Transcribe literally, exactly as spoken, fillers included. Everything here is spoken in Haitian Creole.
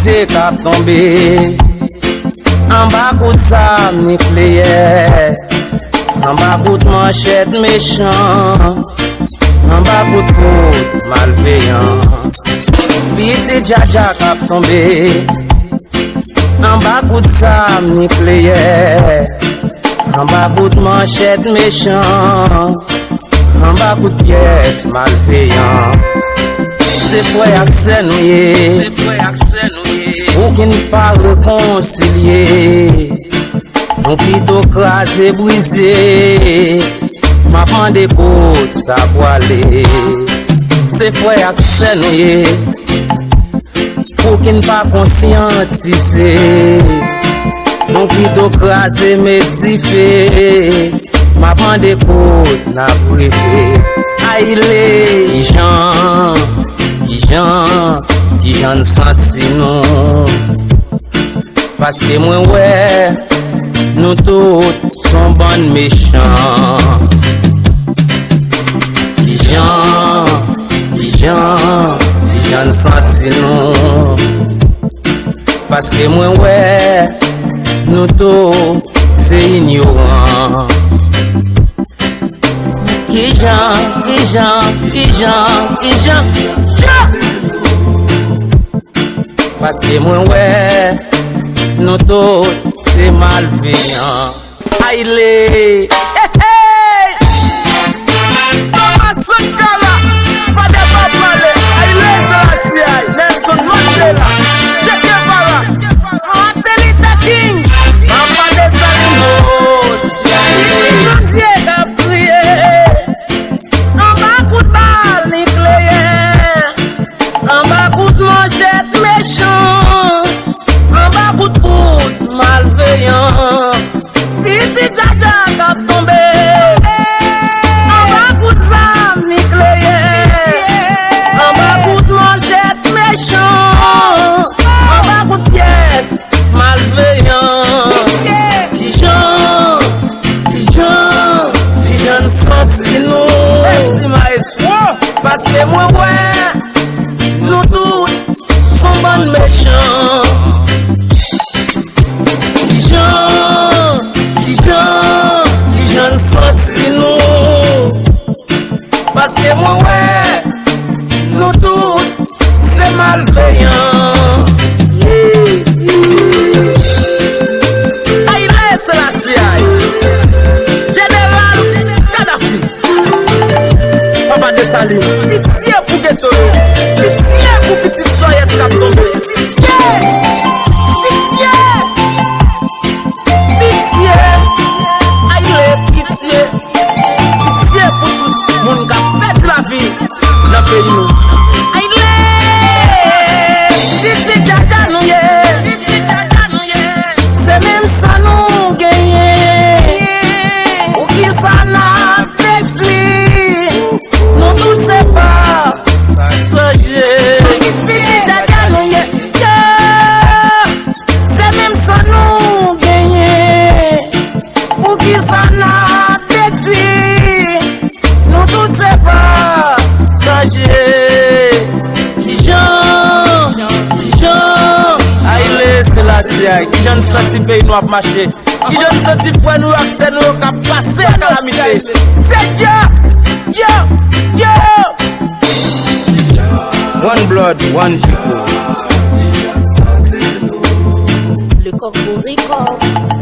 Pye k ap tonbe anba kout zam nikleyè, anba kout manchèt mechan, anba kout kout malveyan. Pitit Jaja k ap tonbe anba kout zam nikleyè, anba kout manchèt mechan, anba kout pyès malveyan. Se frè ak sè nou ye. Se frè ak sè nou ye. Pou ki n pa rekonsilye, nou pito kraze brize. M ap mande kot sa pwale. Se frè ak sè nou ye. Pou ki n pa konsyantize, nou pito kraze met dife. M ap mande kot n ap rive. Ay le, kijan, kijan, kijan n santi nou? Paske mwen wè nou tout s on bann mechan. Kijan, kijan, kijan n santi nou? Paske mwen wè nou tout se inyoran. Kijan, kijan, kijan, kijan? Paske mwen wè nou tout se malveyan. Ay le! Hey, hey! Thomas Sankara, Fada pa pale, Haile Selassie I, Nelson Mandela, Che Guevara, Martin Luther King, Papa Dessalines, Bondye k ap kriye, anba kout bal nikleyè, anba kout manchèt mechan, anba kout kout malveyan. Pitit Jaja k ap tonbe anba kout zam nikleyè, anba kout manchèt mechan, anba kout pyès malveyan. Kijan, kijan, kijan n santi nou? Mèsi, maestro. Paske mwen wè nou tout s on bann mechan. Kijan, kijan, kijan n santi nou? Paske mwen wè nou tout se malveyan. Haile Selassie I, Jeneral Kadhafi. Papa Desalin, pitye pou geto yo. Pitye pou pitit sòyèt k ap tonbe. Pitye! Pitye! Pitye! Ay le, pitye! Pitye pou tout moun k ap pèdi lavi nan peyi nou. Ay le! Pitit Jaja nou ye. Se menm san nou genyen. Poukisa n ap detwi? Nou tout se pa sanje. Pitit Jaja nou ye. Yo! Se menm san nou genyen. Poukisa n ap detwi? Nou tout se pa sanje. Kijan, kijan, Haile Selassie I, kijan n santi peyi nou ap mache? Kijan n santi frè nou yo ak sè nou yo k ap pase kalamite? Se Dja, Dja, Dja! One blood, one people. Le Corbeau Record.